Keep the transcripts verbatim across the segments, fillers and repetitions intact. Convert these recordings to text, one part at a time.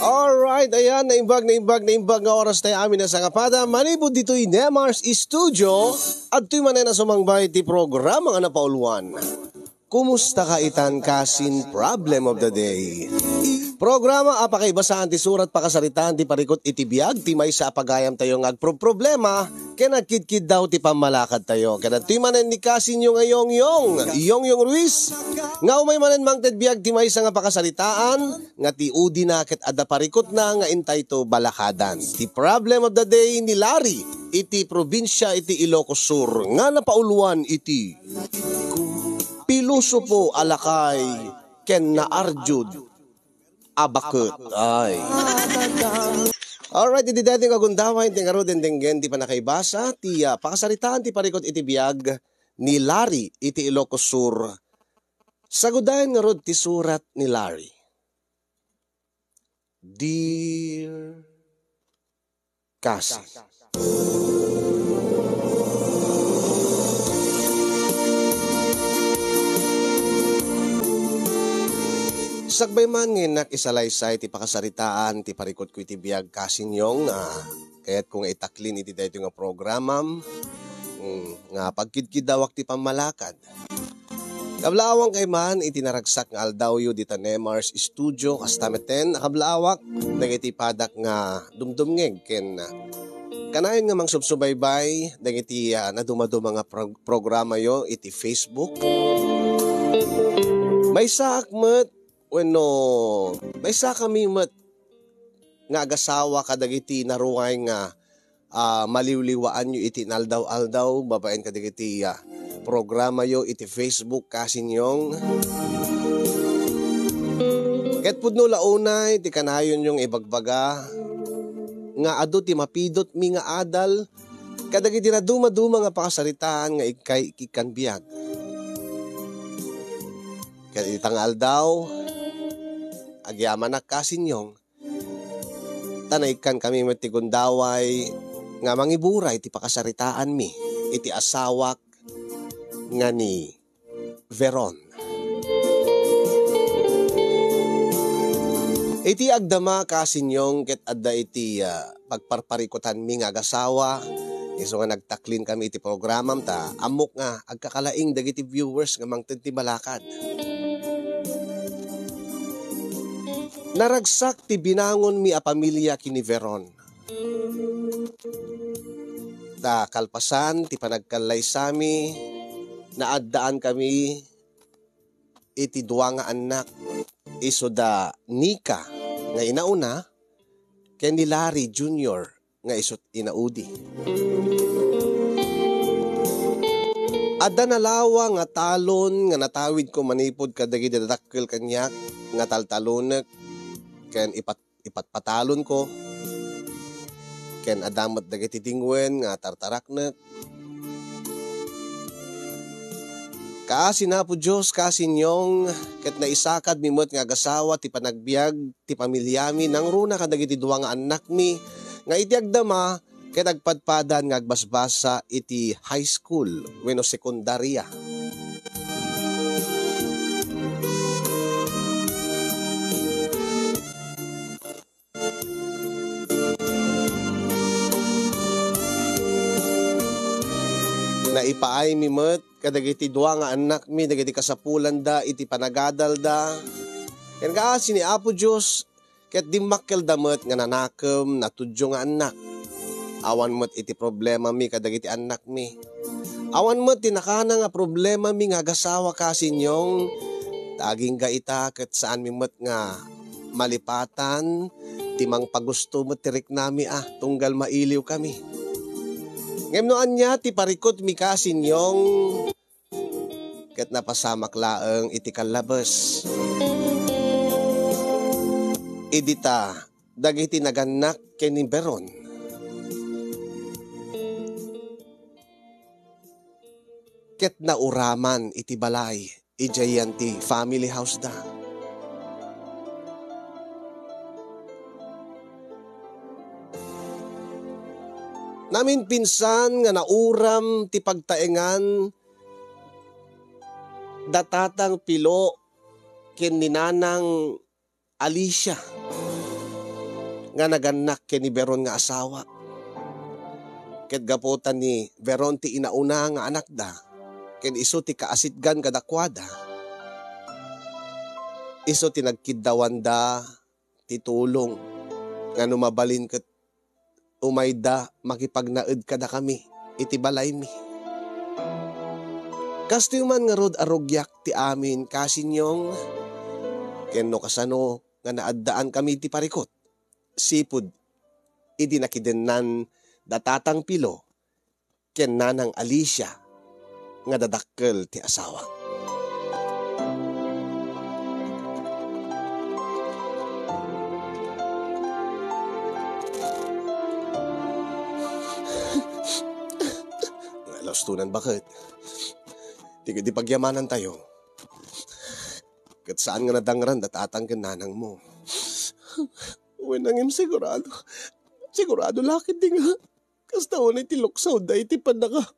Alright, ayan, naimbag, naimbag, naimbag nga oras tayo amin a sangapada. Manipud ditoy Nemar's Studio, adtoy manen a sumangbay ti programa nga napauluan. Kumusta ka itan kasin Problem of the Day? Programa a pakaibasaan ti surat pakasaritaan ti parikut iti biag ti maysa a pagayam tayo nga agproproblema ken agkidkiddaw ti pammalakad tayo. Ken adtoy manen ni kasinyo nga Yongyong, Yongyong Ruiz, nga umay manen mangted biag ti maysa nga pakasaritaan nga ti udina ket adda parikutna nga intayto balakadan. Ti Problem of the Day ni Larry iti probinsia iti Ilocos Sur nga napauluan iti pilosopo a lakay ken naarjud a baket. Ay. Alright, iti daytoy nga gundaway, ti ngaruden denggen ti panakaibasa, ti, ah, pakasaritaan ti parikut iti biag ni Larry iti Ilocos Sur. Sagudayen ngarud ti surat ni Larry. Dear Kasi. Sakbay man nga innak isalaysay ti pakasaritaan ti parikutko iti biag, Kasi Nyong, ah, kayatko nga itaklin iti daytoy nga programam, mm, nga pagkidkiddawak ti pammalakad. Kablaawang kay man iti naragsak nga aldawyo dita Nemar's Studio, kasta metten a kablaawak dagiti padak nga dumdumngeg ken, ah, kanayon nga mangsubsubaybay dagiti, ah, nadumaduma nga prog-, programayo iti Facebook. Maysaak met wenno maysakami met nga agasawa kadagiti naruay nga, ah, maliwliwaanyo iti inaldaw-aldaw babaen kadagiti, ah, programayo iti Facebook, Kasi Nyong. Ket pudno la unay ti kanayonyo nga ibagbaga nga adu ti mapidutmi nga adal kadagiti nadumaduma nga pakasaritaan nga ikkay-, ikkan biag. Ket ita nga aldaw, agyamanak, Kasi Nyong, ta naikkankami met ti gundaway nga mangiburay ti pakasaritaanmi iti asawak nga ni Veron. Iti agdama, Kasi Nyong, ket adda iti, ah, pagparparikutanmi nga agasawa, isu nga nagtaklinkami iti programam ta ammok nga agkakalaing dagiti viewers nga mangted ti balakad. Naragsak ti binangonmi a pamilia ken ni Veron. Ta kalpasan ti panagkallaysami, naaddaankami iti dua nga annak, isu da Nika nga inauna ken ni Larry Junior nga isut inaudi. Adda nalawa nga talon nga natawidko manipud kadagiti dadakkel kaniak nga taltalonek ken ipat-, ipatpatalonko, ken adda met dagiti dingwen nga tartaraknek. Kaasi ni Apo Dios, Kasi Nyong, ket naisakadmi met nga agasawa ti panagbiag ti pamiliami nangruna kadagiti dua nga annakmi nga iti agdama ket agpadpadan nga agbasbasa iti high school wenno sekundaria. Naipaaymi met kadagiti dua nga annakmi dagiti kasapulanda iti panagadalda. Ken kaasi ni Apo Dios, ket dimmakkelda met nga nanakem, natudyo nga annak. Awan met iti problemami kadagiti annakmi. Awan met ti nakana nga problemami nga agasawa, Kasi Nyong. Ta agingga ita ket saanmi met nga malipatan ti mangpagusto met ti riknami a tunggal mailiwkami. Ngem no ania ti parikutmi, Kasi Nyong, ket napasamak laeng iti kallabes. Idi ta dagiti nagannak ken ni Veron ket nauraman iti balay idiay ti family house da. Naminpinsan nga nauram ti pagtaengan da Tatang Pilo ken ni Nanang Alicia. nga nagannak ken ni Veron nga asawa. Ket gapu ta ni Veron ti inauna nga anakda, ken isu ti kaasitgan kadakuada, isu ti nagkiddawanda ti tulong nga no mabalin ket umayda makipagnaed kadakami iti balaymi. Kastoy man ngarud a rugiak ti amin, Kasinyong, ken no kasano nga naaddaankami ti parikut, sipud idi nakidennan da Tatang Pilo ken Nanang Alicia nga dadakkel ti asawa. Nga laustonan, baket. Ti, ti pagyamanantayo. Ket saan nga nadangran da Tatang ken Nanangmo. Wen, ngem sigurado. Sigurado la ketdi nga kasta unay ti luksawda iti pannaka-,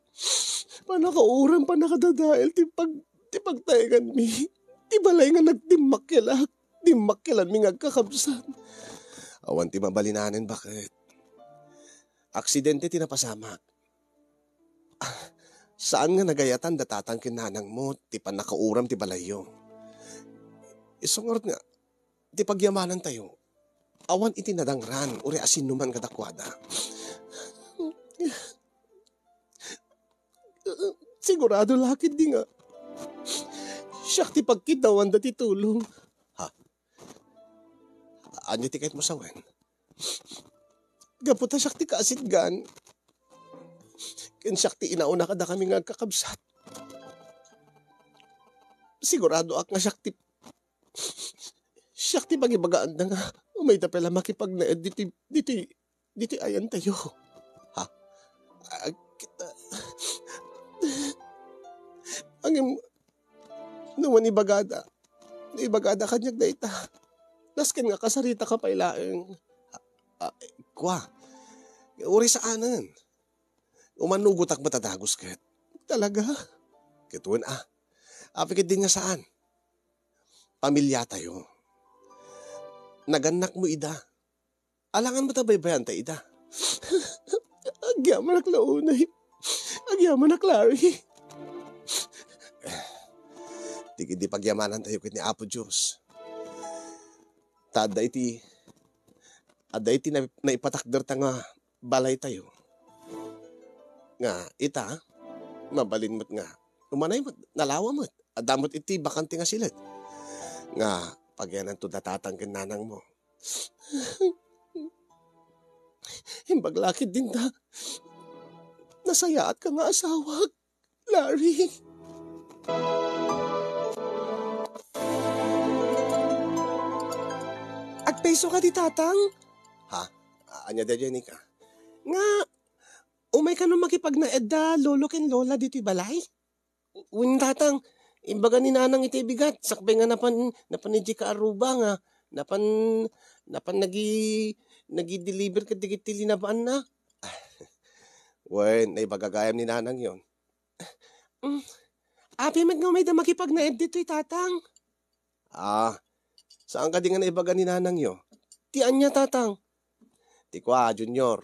pannakauram, pannakadadael ti pag-, ti pagtaenganmi. Ti balay nga nagdimmakkelak, dimmakkelanmi nga agkakabsat. Awan ti mabalinanen, baket. Aksidente ti napasamak. Saan nga nagayatan da Tatang ken Nanangmo ti pannakauram ti balayyo. Isu ngarud nga, ti pagyamanantayo, awan iti nadangran uray a sinno man kadakuada. Sigurado la ketdi nga siak ti pagkiddawanda ti tulong. Ha? Ania ti kayatmo sawen? Gapu ta siak ti kaasitgan, ken siak ti inauna kadakami nga agkakabsat. Siguradoak nga siak ti, siak ti pangibagaanda nga umayda pay la makipagnaed ditoy, ditoy, ditoy ayantayo. Ha? Ag-, ngem, no manibagada, no ibagada kaniak dayta, nasken nga kasaritaka pay laeng. Ah, ah, kua, uray saanen. Umanugotak met a dagus ket. Talaga? Ket wen a. Apay ketdi nga saan? Pamiliatayo. Nagannakmo ida. Alangan met a baybayanta ida. Agyamanak la unay. Agyamanak, Larry. Ti ketdi pagyamanantayo ket ni Apo Dios. Ta adda iti, adda iti na-, naipatakderta nga balaytayo. Nga ita, mabalin met nga umanay met, nalawa met. Adda met iti bakante nga siled. Nga pagyananto da Tatang ken Nanangmo. Imbag la ketdin ta nasayaatka nga asawak, Larry. Agpayso kadi, Tatang? Ha? Ania daydiay, Nika? Nga, umay kano makipagnaed da lolo ken lola ditoy balay? Wen, Tatang, imbaga ni Nanang iti bigat, sakbay nga napan, napan idiay Kaaruba nga, napan, napan nagi-, nagi-deliver kadagiti linabaanna. Wen, naibaga gayam ni Nanangyo. Mm. Apay met nga umayda makipagnaed ditoy, Tatang? Ah, saan kadi nga naibaga ni Nanangyo? Ti ania, Tatang? Ti kua, Junior,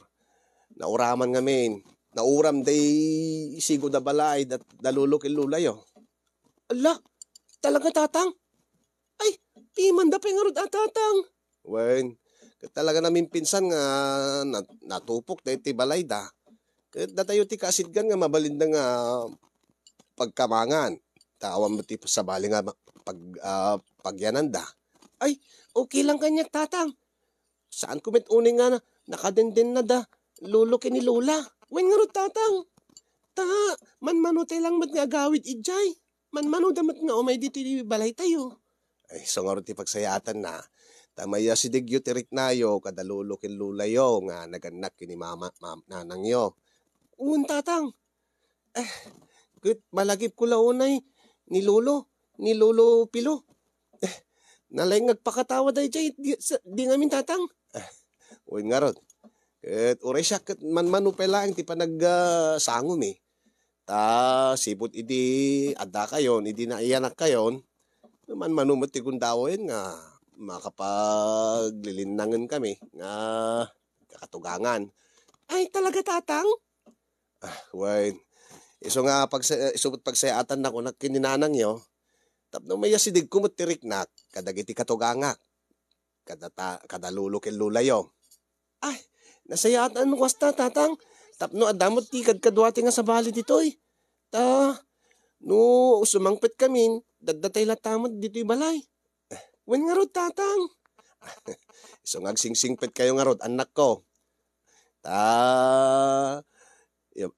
nauraman ngamin. Nauram day sigud a balay da, da lolo ken lolayo. Ala, talaga, Tatang? Ay, pimanda pay ngarud a, Tatang. Wen, ket talaga namin pinsan nga na-, natupok daytoy balayda. Ket datayo ti kaasitgan nga mabalinda nga pagkamangan. Ta awan met ti sabali nga ma-, pag-, ah, pagyananda. Ay, okay lang kaniak, Tatang. Saanko met unay nga na-, nakadendennad a lolo ken ni lola. Wen ngarud, Tatang, ta manmano tay lang met nga agawid idiay. Manmano da met nga umay ditoy balaytayo. Ay, isu ngarud ti pagsayaatanna. Ta maiyasidegyo ti riknayo kada lolo ken lolayo nga nagannak ken ni mama, mam-, nanangyo. Wen, Tatang. Eh, ket malagipko la unay ni lolo, ni lolo Pilo. Eh, nalaing nga agpakatawa daydiay, di, sa, di ngamin, Tatang. Eh, wen ngarud. Ket uray siak ket manmano pay laeng ti panag-, ah, sangomi. Ta sipud idi addakayon, idi naiyanakkayon, manmano met ti gundawayonmi nga makapaglilinnangen kami nga kakatugangan. Ay, talaga, Tatang? Ah, wen. Isu nga pagsa-, isu met pagsayaatannako ken ni nanangyo, tapno maiyasidegko met ti riknak kadagiti katugangak, kada ta-, kada lolo ken lolayo. Ay, nasayaat no kasta, Tatang, tapno adda met ti kadkaduati nga sabali ditoy. Ta, no sumangpet kamin, daddatay latta met ditoy balay. Wen ngarud, Tatang. Isu nga agsingsingpetkayo ngarud, annakko. Ta,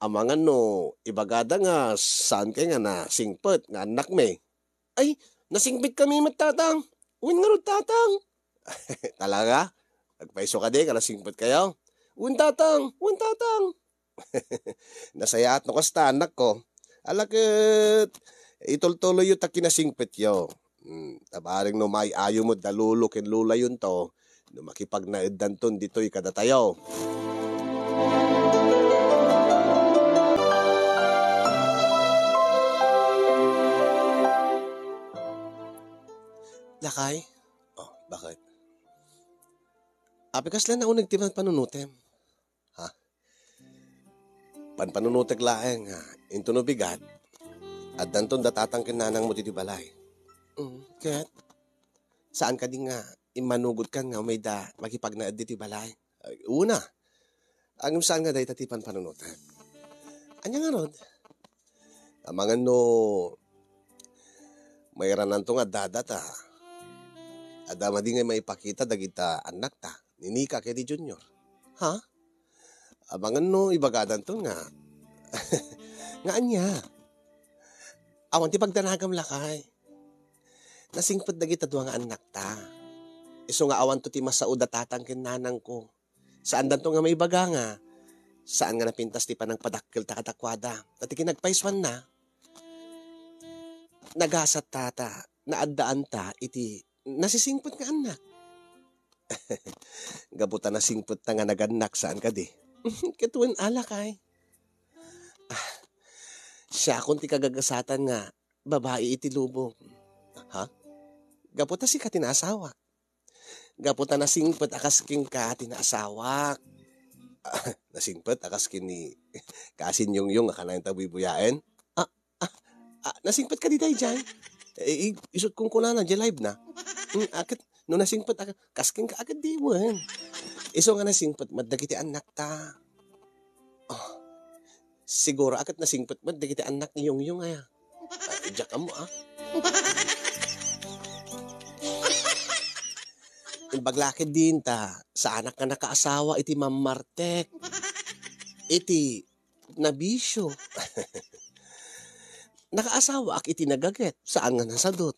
amangan no ibagada nga saankay nga nasingpet nga annakmi. Ay, nasingpetkami met, Tatang. Wen ngarud, Tatang. Talaga? Agpayso kadi nga nasingpetkayo? Wen, Tatang. Wen, Tatang. Nasayaat no kasta, annakko. Ala ket, itultuloyyo ta kinasingpetyo. Hmm, ta bareng no maay-ayo met da lolo ken lolayonto, no makipagnaeddanton ditoy kadatayo. Lakay? Oh, bakit? Apay kasla nauneg ti panpanunotem? Ha? Panpanunotek laeng nga, intono bigat, addanton da tatang ken nanangmo ditoy balay. Mm, ket? Saan kadi nga immanugotkan nga umayda makipagnaed ditoy balay? Ay, una, ngem saan nga dayta ti panpanunotek. Ania ngarud? Amangan no mairananto nga addada ta adda madi nga maipakita dagita annakta, ni Nika ken ni Junior. Ha? Amangan no ibagadanto nga, nga ania? Awan ti pagdanagam, lakay. Nasingpet dagita dua nga annakta. Isu nga awanto ti masao da tatang ken nanangko. Saandanto nga maibaga nga, saan nga napintas ti panangpadakkelta kadakuada. Ta ti kinagpaysuanna, nagasatta ta, naaddaanta iti nasisingpet nga annak. Gapu ta nasingpetta nga nagannak, saan kadi? Ket wen, lakay. Ah, siakon ti kagagasatan nga babai iti lubong. Ha? Gapu ta sika ti naasawak. Gapu ta nasingpet a kas kenka ti naasawak. Ah, nasingpet a kas ken ni Kasin Yongyong a kanayonta buybuyaen? Ah, ah, ah, nasingpet kadi daydiay? Eh, i-, isut' kunkunana, diay live na. Hmm, aket, no nasingpet a kas kenka, aket di wen. Isu nga nasingpet met dagiti annakta. Ah, siguro aket nasingpet met dagiti annak ni Yongyong aya. Ah, diak ammo, ah. Imbag la ketdin ta, saanak nga nakaasawa iti mammartek, iti nabisio. Nakaasawaak iti nagaget, saan nga nasadut.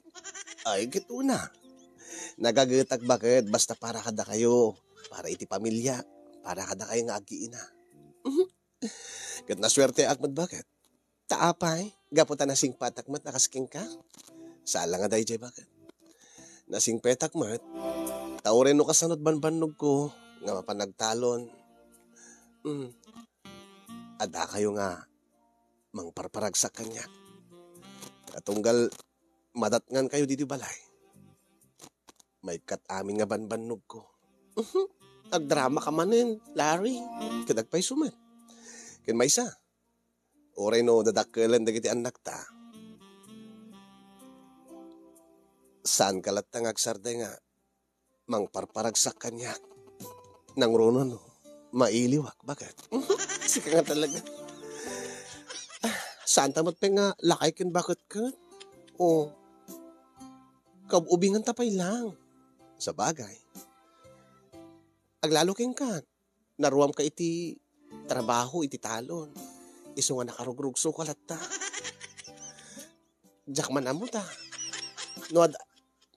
Ay, ket una. Nagagetak baket basta para kadakayo, para iti pamilya, para kadakayo nga agina. Mhm. Ket nasuerteak met baket. Ta apay, gapu ta nasingpetak met a kas kenka? Saan la nga daydiay baket. Nasingpetak met, ta uray no kasano ti banbannogko nga mapan nagtalon, mm, addakayo nga mangparparagsak kaniak. Ta tunggal madatngankayo ditoy balay, maikkat amin nga banbannogko. Mhm. Agdramaka manen, Larry. Ket agpayso met. Ken maysa, uray no dadakkelen dagiti annakta, saanka latta nga agsardeng nga mangparparagsak kaniak. Nangruna no mailiwak, baket. Sika nga talaga. Ah, saanta met pay nga lakay ken baket ket? O, kaub-ubinganta pay lang. Sabagay. Aglalo kenka, naruamka iti trabaho iti talon. Isu nga nakarugrugsoka latta. Diak man ammo ta. No ad-,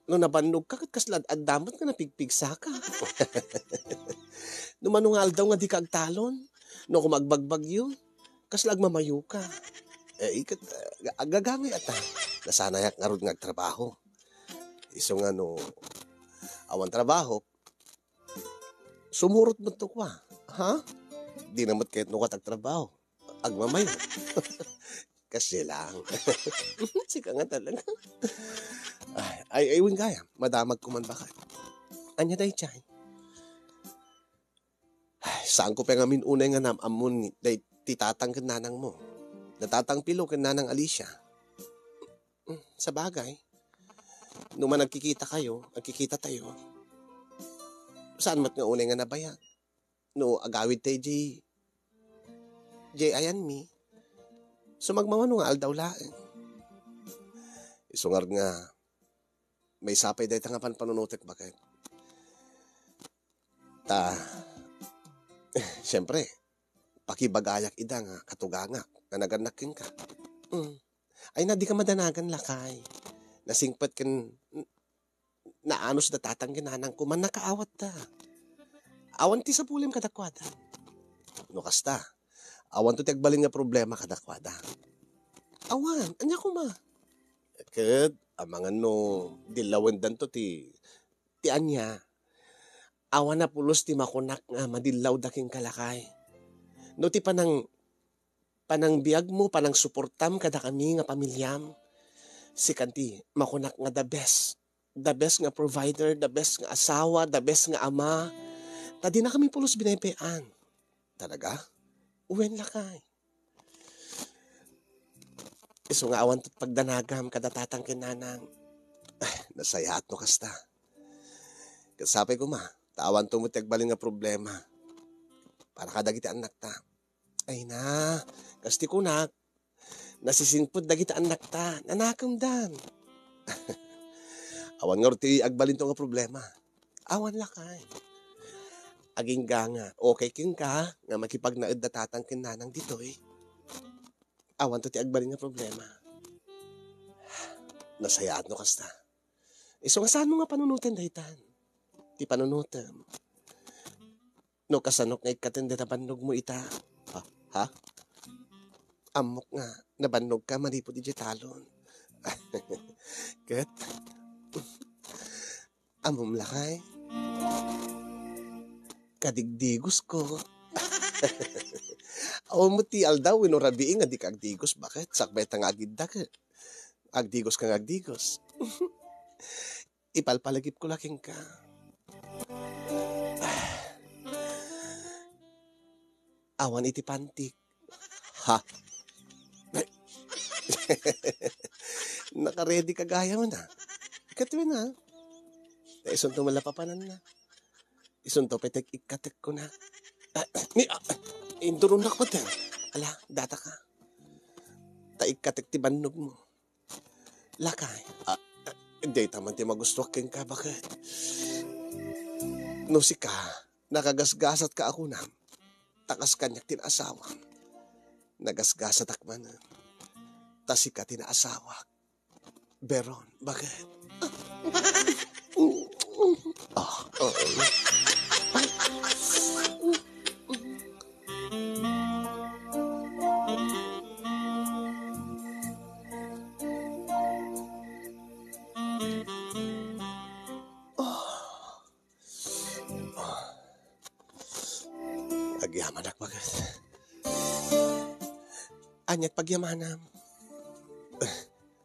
no nabannogka ket kasla ad-, adda met nga napigpigsaka. No mano nga aldaw nga dika agtalon, no koma agbagbagyo, kasla agmamayoka. Eh, iket, ah, agagangay ata. Nasanayak ngarud nga agtrabaho. Isu nga no awan trabaho, sumurot met to kua. Ha? Di na met kayat no kua ti agtrabaho. Agmamayo. Kasi lang. Sika nga talaga. Ay, ay, ay, wen gayam. Madamag ko man baket. Ania daydiay? Ay, saanko pay ngamin unay nga naam-ammon ni, day, ti tatang ken nanangmo. Da tatang Pilo ken nanang Alicia. Hmm, sabagay. No man agkikitakayo, agkikitatayo, saan met nga unay nga nabayag? No agawid tayo di, di ayanmi, sumagmamano nga aldaw laeng. Isu ngarud nga, maysa pay dayta nga panpanunotek baket. Ta, siempre, pakibagayak ida nga katugangak nga nagannak kenka. Mm. Ay na, dika madanagan, lakay. Nasingpet ken naanus da tatang ken nanangko, mannakaawat da. Awan ti sapulem kadakuada. No kasta, awanto ti agbalin nga problema kadakuada. Awan, ania koma? Ket, amangan no dillawendanto ti, ti ania. Awan a pulos ti makunak nga madillawda kenka, lakay. No ti panang-, panangbiagmo, panangsuportam kadakami nga pamiliam, sikan ti makunak nga the best. The best nga provider, the best nga asawa, the best nga ama. Ta dinakami pulos binaybayan. Talaga? Wen, lakay. Isu nga awanto ti pagdanagam kada tatang ken nanang. Ay, nasayaat no kasta. Ket sapay koma, ta awanto met ti agbalin nga problema para kadagiti annakta. Ay na, kas ti kunak, nasisingpet dagiti annakta, nanakemdan. Awan ngarud ti agbalinto nga problema. Awan lakay. Agingga nga, okay kenka nga makipagnaed da tatang ken nanang ditoy. Awanto ti agbalin nga problema. Nasayaat no kasta. Isu nga saan mo nga panunoten daytan? Ti panunotem. No kasanok nga ikkaten dayta bannogmo ita. Ha? Ha? Ammok nga nabannogka manipud idiay talon. Ket, ammom lakay, kadigdigosko. Awan met ti aldaw wenno rabii nga dika agdigos. Baket? Sakbay ta nga agidda ket agdigoska nga agdigos. Ipalpalagipko la kenka. Awan iti pantik. Ha? Nakaready ka gayam, a? Ket wen, a? Ta isunto met la papananna. Isunto pay ti ikkatekkona. Ah, ni, ah, induronnak met, a? Ala, dataka. Ta ikkatek ti bannogmo. Lakay, ah, dayta man ti magustuak kenka, baket? No sika, nakagasgasatka a kunam, ta kas kaniak ti naasawam, nagasgasatak manen, ta sika ti naasawak. Beron, baket? Ah, ah. Agyamanak, baket. Ania ti pagyamanam?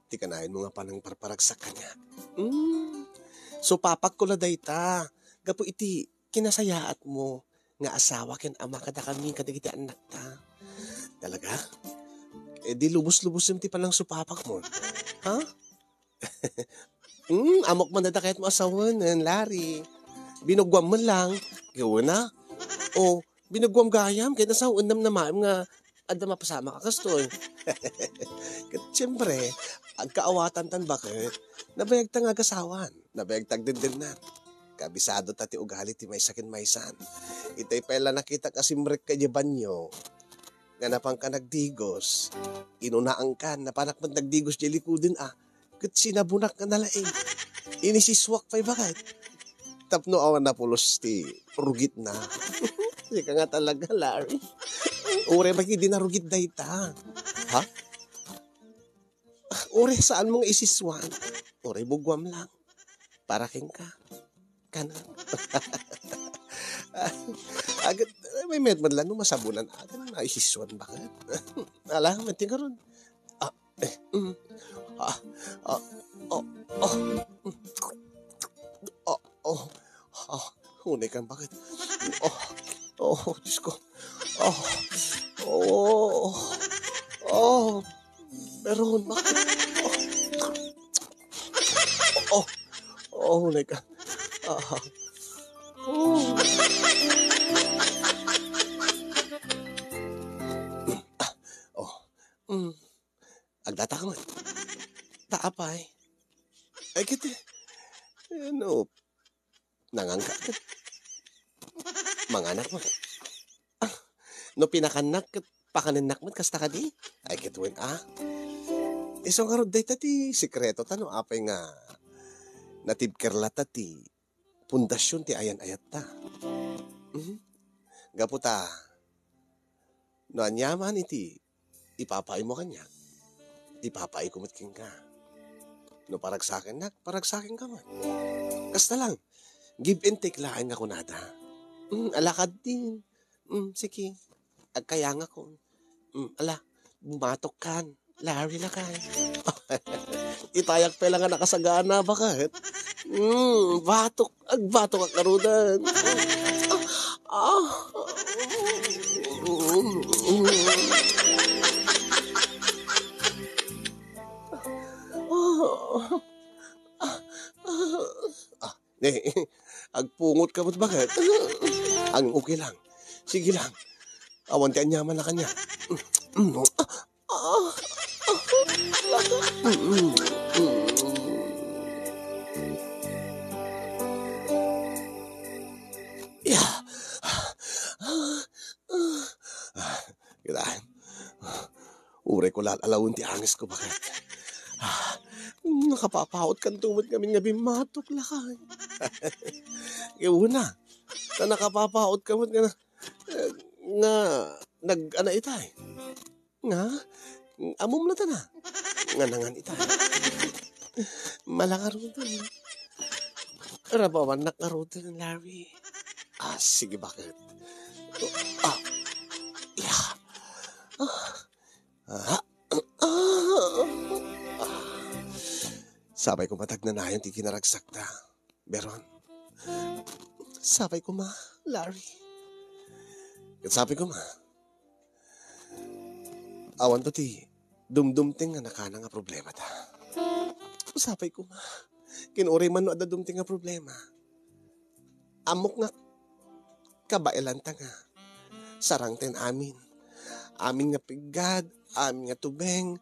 Ti kanayon mo nga panangparparagsak kaniak. Hmm. Supapakko la dayta. Gapu iti kinasayaatmo nga asawa ken ama kadakami kadagiti annakta. Talaga? Eh, di lubos-lubosem ti panangsupapakmo. Ha? Hmm, ammok man dayta kayatmo a sawen, Larry. Binuguam man lang. Gawen na. O, binuguam gayam, ket nasawen namnamaem nga adda mapasamak a kastoy. Ket siempre, agkaawatan tan baket, nabayagta nga agasawan, nabayagta agdendennang. Kabisado ta ti ugali ti maysa ken maysan. Itay pay la nakitak a simrek ka idiay banio, nga napanka nagdigos, inunaankan, napanak met nagdigos diay likoden a, ket sinabonak nga nalaing. Inisisuak pay baket. Tapno awan napulos ti rugitna. Sika nga talaga, Larry. Uray met idi narugit dayta. Ha? Uray saan mo nga isisuan. Uray buguam lang. Para kenka. Kana. Agat, may medman lang no masabunan. Agat, naisisuan baket? Ala, mati ka ron. Ah, eh, mm. Ah, ah, oh, oh. Oh, oh. Unay kan bakit? Oh, oh, Diyos ko. Oh, oh, oh, Veron, bakit? Oh, oh, oh, unay kan. Ah. Oh. Oh. Mm. Agdatak met. Ta apay? Ay, kiti. Ano? Nangangka ket manganak met. Ah, no pinakannak ket pakanennak met kasta kadi? Ay, ket wen a. Isu ngarud dayta ti sekreto ta no apay nga natibker latta ti pundasion ti ayan-ayatta. Mhm. Gapu ta, no aniaman iti ipapaaymo kaniak, ipapaayko met kenka. No paragsakennak, paragsakenka met. Kasta lang, give and take laeng nga kunada. Mm, ala kadin. Mm, sige. Agkayangakon. Mm, ala, bumatokkan. Larry, lakay. Itayak pay la nga nakasagana, baket. Mm, batok. Agbatok ak ngaruden. Ah. Ah. Ah. Ne, agpungot ka met, baket. Ang okay lang. Sige lang. Awan ti aniaman a kaniak. Mm, ah, ah, ah, ya. Ah, kita. Uray ko lalawen ti angesko, baket. Ah, nakapapautkanto met ngamin nga bimmatok, lakay. Kaya una, ta nakapapaut ka met nga, nga nag-ana itay. Nga, ammom latta na. Nga nangan itay. Mala ngaruden. Rabawannak ngaruden, Larry. Ah, sige, baket? Ah, ya. Ah, ah, ah. Sapay koma ta agnanayon ti kinaragsakta, Veron. Sapay koma, Larry. Ket sapay koma, awanto ti dumdumteng a nakana nga problemata. Sapay koma, ken uray man no adda dumteng a problema, ammok nga kabaelanta nga sarangten amin. Amin nga piggad, amin nga tubeng,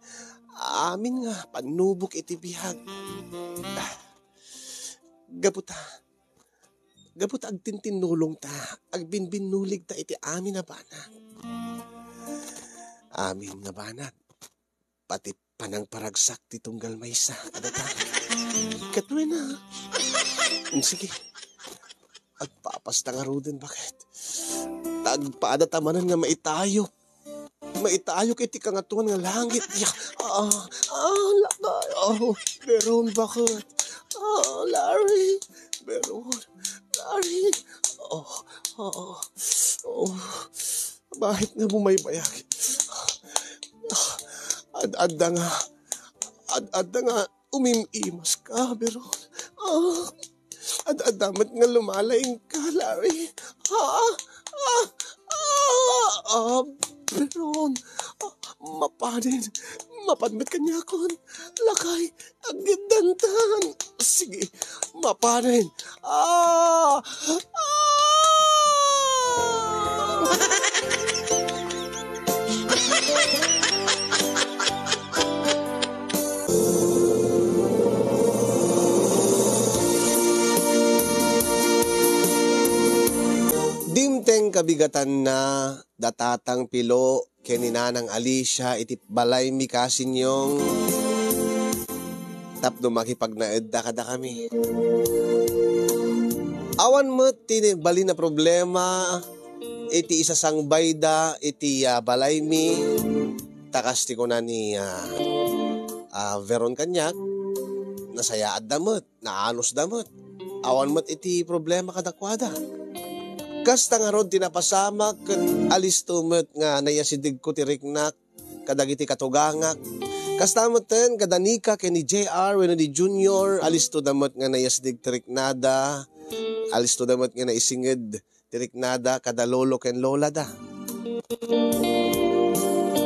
amin nga pannubok iti biag. Gapu ta, gapu ta agtintinnulongta, agbinbinnuligta iti amin a banag. Amin nga banag, pati panangparagsak ti tunggal maysa kadata. Ket wen a. Mm, sige. Agpapasta ngaruden, baket? Ta agpadata manen nga maitayok. Maitayok iti kangatoan nga langit. Ya, ah, ah, lakay. Oh, Veron, baket? Ah, Larry. Veron. Larry. Oh, oh, oh. Bakit nga bumaybayag? Ad-adda nga, ad-adda nga umim-imas ka, Veron. Ah, ad-adda met nga lumalaing ka, Larry. Ah, ah, ah, ah, Veron. Ah, mapanen, mapan met kaniakon. Lakay, agdantan. Sige, mapanen. Ah! Ah! Dimteng kabigatanna da Tatang Pilo ken ni Nanang Alicia iti balaymi, kasinyong, tapno makipagnaedda kadakami. Awan met ti balin a problema iti isasangbayda iti, ah, balaymi, ta kas ti kuna ni, ah, ah, Veron kaniak, nasayaatda met. Naanusda met. Awan met iti problema kadakuada. Kasta ngarud ti napasamak ket alisto met nga nayasidegko ti riknak kadagiti katugangak. Kasta metten kada Nika ken ni J R wenno ni Junior, alistoda met nga nayasdeg ti riknada. alisto da met nga naisinged ti riknada kada lolo ken lolada.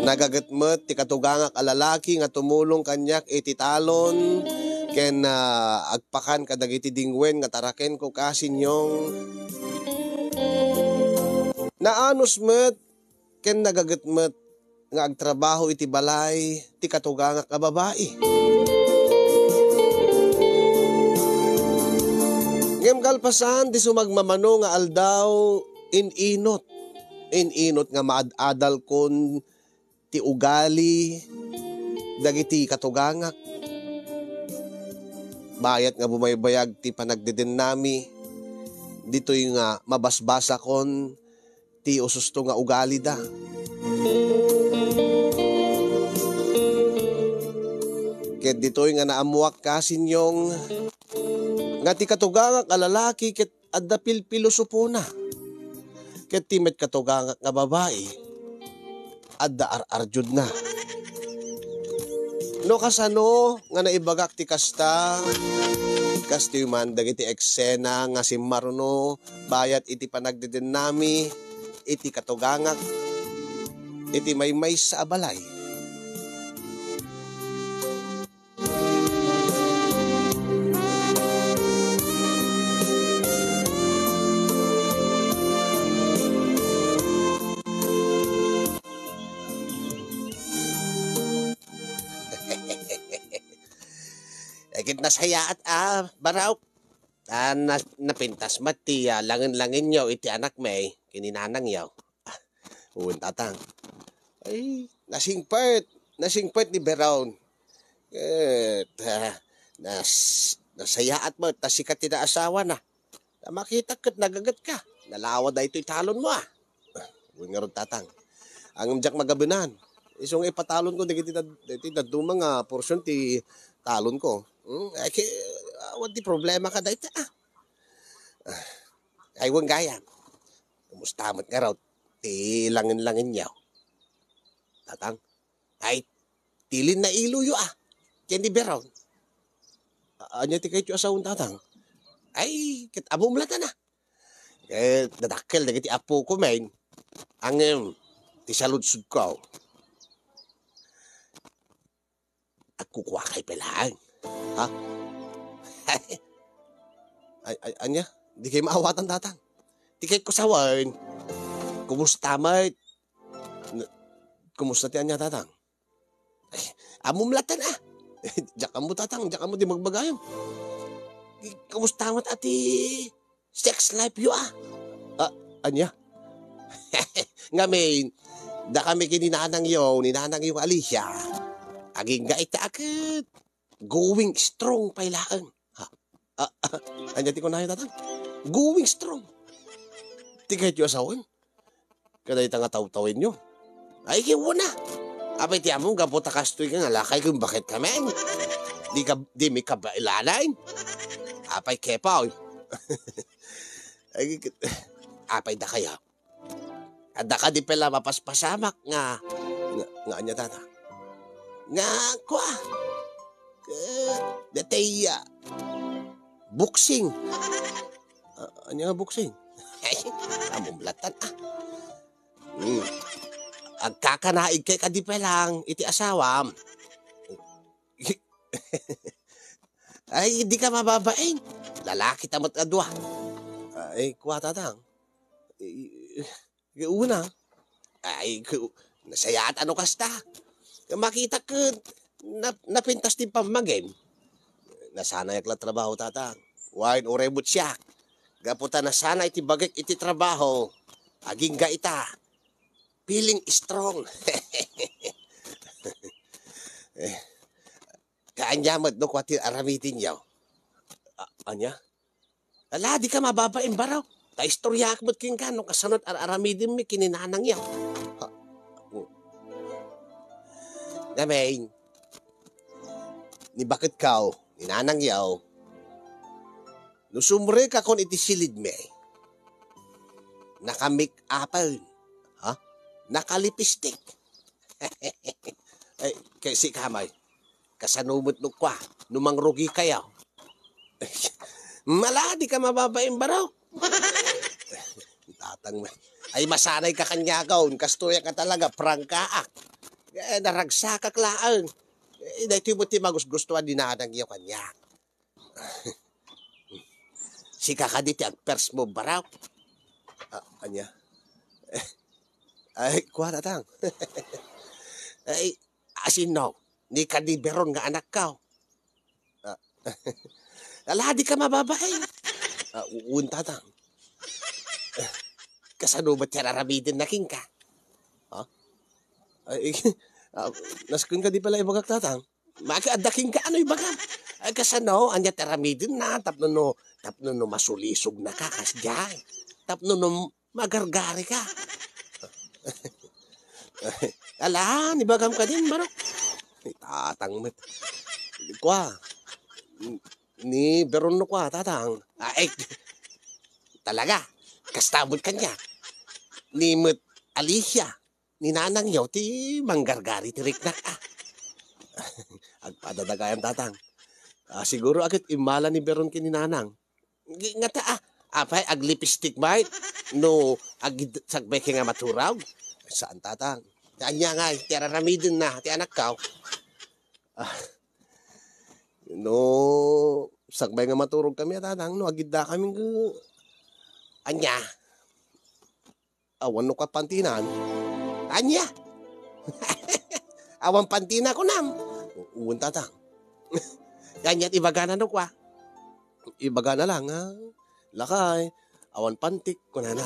Nagaget met ti katugangak a lalaki nga tumulong kaniak iti talon ken, ah, agpakan kadagiti dingwen nga tarakenko, kasinyong. Naanus met ken nagaget met nga agtrabaho iti balay ti katugangak a babai. Ngem kalpasan ti sumagmamano nga aldaw, in-inot. In-inot nga maad-adalkon ti ugali dagiti katugangak. Bayat nga bumaybayag ti panagdedennami, ditoy nga mabasbasakon ti ususto nga ugalida. Ket ditoy nga naammuak, kasinyong, nga ti katugangak a lalaki ket adda pilpilosopona. Ket ti met katugangak nga babai, adda ar-arjudna. No kasano nga naibagak ti kasta, kastoy man dagiti eksena nga simmaruno bayat iti panagdedennami iti katugangak iti maymaysa a balay. Ay, ket nasayaat a, Baraw. Ah, na-, napintas met ti, ah, langen-langenyo iti anakmi, ken ni nanangyo. Ah, wen, Tatang. Ay, nasingpet, nasingpet ni Beron. Ket, ah, nas-, nasayaat met ta sika ti naasawana. Ta makitak ket nagagetka. Nalawa daytoy talonmo, ah. Wen ngarud, Tatang. Ngem diak magabenan. Isu nga ipatalonko dagiti dad-, dagiti dadduma nga porsion ti talonko. Hmm, ay, ki-, awan ti problemaka dayta, ah. Ah, ay, wen gayam. Kumusta met ngarud ti langen-langenyo, Tatang? Ay, ti linnailoyo, ah. Ken ni Beron. A-, ania ti kayatyo a sawen, Tatang? Ay, ket ammom latta, ah. Eh, nadakkel dagiti appokomin. Ngem, ti saludsodko, agkukuakay pay laeng. Ha? Ay, ay, ania? Dikay maawatan, Tatang. Ti kayatko sawen, kumusta met? N-, kumusta ti ania, Tatang? Ay, ammom latta, ah. Diak ammo, Tatang, diak ammo ti bagbagayam. Kumusta met a ti sex life yo, ah? Ah, ania? Ngamin, dakami ken ni nanangyo, ni nanangyo nga Alicia, agingga ita a ket going strong pay laeng. Ha? Ah, ah, ania ti kunayo, Tatang? Going strong. Ti kayatyo a sawen? Kadayta nga tawtawenyo. Ay, kiwuna. Apay ti ammom, gapu ta kastoy ka nga lakay ken baket kamin. Di ka, di mi kabailanain. Apay, Kepaw. Ay, apay dakayo. Adda kadi pay la mapaspasamak nga, nga, nga ania, Tatang? Nga, kua? Eh, datay, ah, boxing. Ah, ania nga boxing? Ammom latta, ah. Hmm. Agkakanaig kay kadi pay laeng iti asawam. Ay, dika mababain. Lalaki ta met a dua. Ay, kua, Tatang. I-, i-, una. Ay, ku-, nasayaat a no kasta. Makitak ket nap-, napintas ti pammagim. Nasanayak la trabaho, Tatang. Wen, uray met siak. Gapu ta nasanay ti bagik iti trabaho, agingga ita. Feeling strong. Eh, kaanya met no kua ti aramidenyo? A-, ania? Ala, dika mababain, Baraw. Ta istoryaak met kenka no kasano ti ar-aramidenmi ken ni nanangyo. Ha? Ngamin, ni baketko, ni nanangyo, no sumrekakon iti silidmi, naka-make-upen, ha? Naka-lipstick. Ay, kay sika, Amay, kasano met no kua, no mangrugikayo? Ala, dika mababain, Baraw. Tatang, ay, masanay ka kaniakon. Kastoy ka talaga, prangkaak. Eh, naragsakak laeng. Eh, daytoy met ti magusgustuan ni nanangyo kaniak. Sika kadi ti ag-first move, baraw? Ah, ania? Ay, kua, tatang. Ay, asinno? Ni kadi Beron nga anakko. Ah, ala, dika mababain. Ah, u-, un, tatang. Kasano met ti ar-aramidenna kenka? Ha? Ay, ah, nasken kadi pala ibagak, tatang. Maki adda kenka, ano ibagam? Ay, kasano? Ania ti aramidenna? Tapno no, tapno no masulisognaka, kasdiay. Tapno no magargarika. Ala, ni bagam kadin, baro. Ni tatang met. Kua, ni Beron no kua, tatang. Ay, talaga. Kasta met kaniak. Ni met Alicia, ni nanangyo ti manggargari ti riknak, ah. Agpadadagayan, tatang. Ah, siguro a ket immala ni Beron ken ni nanang. Gi-, ngata, ah, apay, aglipistik met no ag-, sakbay kay nga maturog? Saan, tatang. Ania ngay, ti ar-aramidenna ti anakko? Ah, no sakbay nga maturogkami, a, tatang, no agidda kami, ania? Awan no kapantinan. Ania? Awan pantina, kunam? Wen, tatang. Ania ti ibagana no kua? Ibagana lang, ha? Lakay, awan pantik, kunana.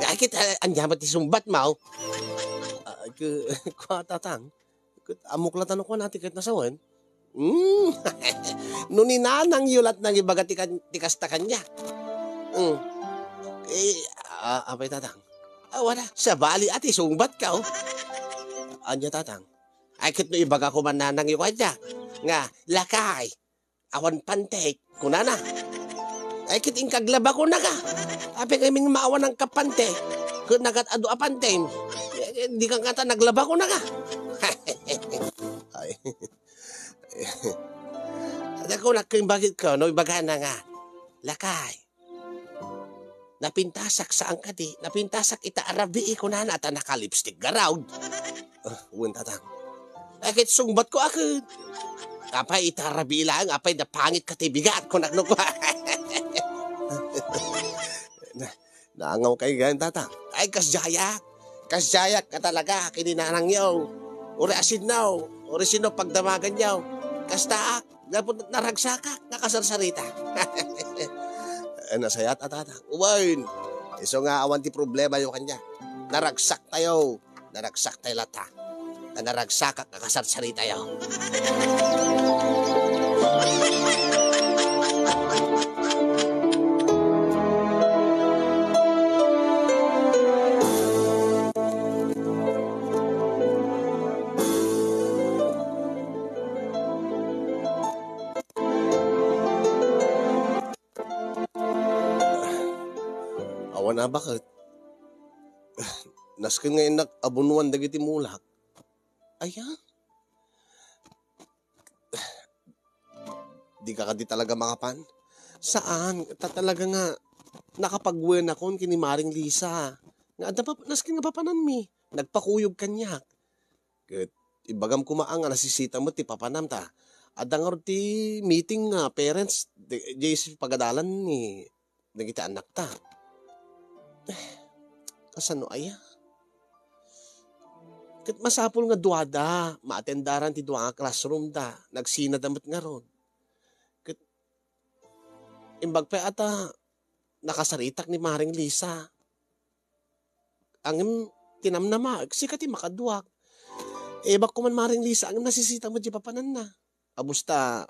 Ay, ket, ah, ania met ti sungbatmo? Ah, ke-, kua, tatang. Ket ammok latta no kunana ti ket nasawen. Hmm. No ni nanangyo lat nangibaga ti kan-, ti kasta kaniak. Hmm. Eh, ah, apay, tatang? Awan a, sabali a ti sungbatko. Ania, tatang? Ay, ket no ibagak man nanangyo kaniak nga, lakay, awan pantik, kunana. Ay, ket inka aglabakonaka. Apay ngamin maawananka pantik? Ket nagat adu a pantim. Eh, dika ngata naglabakonaka. Ay. Ania kunak ken bagitko, no ibagana nga, lakay, napintasak, saan kadi? Napintasak ita a rabii, kunana, ta nakalipstick garud. Ah, wen, tatang. Ay, ket sungbatko a ket. Apay, ita a rabii laeng, apay, napangitka ti bigat, kunak no kua. Na, naangawkay gayam, tatang. Ay, kasdiayak. Kasdiayak nga talaga, ken ni nanangyo. Uray asinno, uray sino pagdamaganyo. Kastaak. Gapu ta naragsakak nga kasarsarita. Eh, nasayaat a, tatang. Wen, isu nga awan ti problemayo kaniak. Naragsaktayo. Naragsaktayo latta. Ta naragsakak nga kasarsaritayo. Awan a, baket? Nasken nga innak a bunuan dagiti mulak. Aya? Dika kadi talaga makapan? Saan, ta talaga nga nakapagwenakon ken ni Maring Lisa. Nga adda pap-, nasken nga papananmi. Nagpakuyog kaniak. Ket ibagam koma a nga nasisita met ti papanam ta. Adda ngarud ti meeting nga parents, di, di pagadalan ni dagiti annakta. Eh, kasano aya? Ket masapul nga duada, maatendaran ti dua nga classroom da, nagsinada met ngarud. Ket imbag pay a ta nakasaritak ni Maring Lisa. Ngem tinamnama, sika ti makaduak. Ebak koma, Maring Lisa, ngem nasisita met di papananna. Abus ta,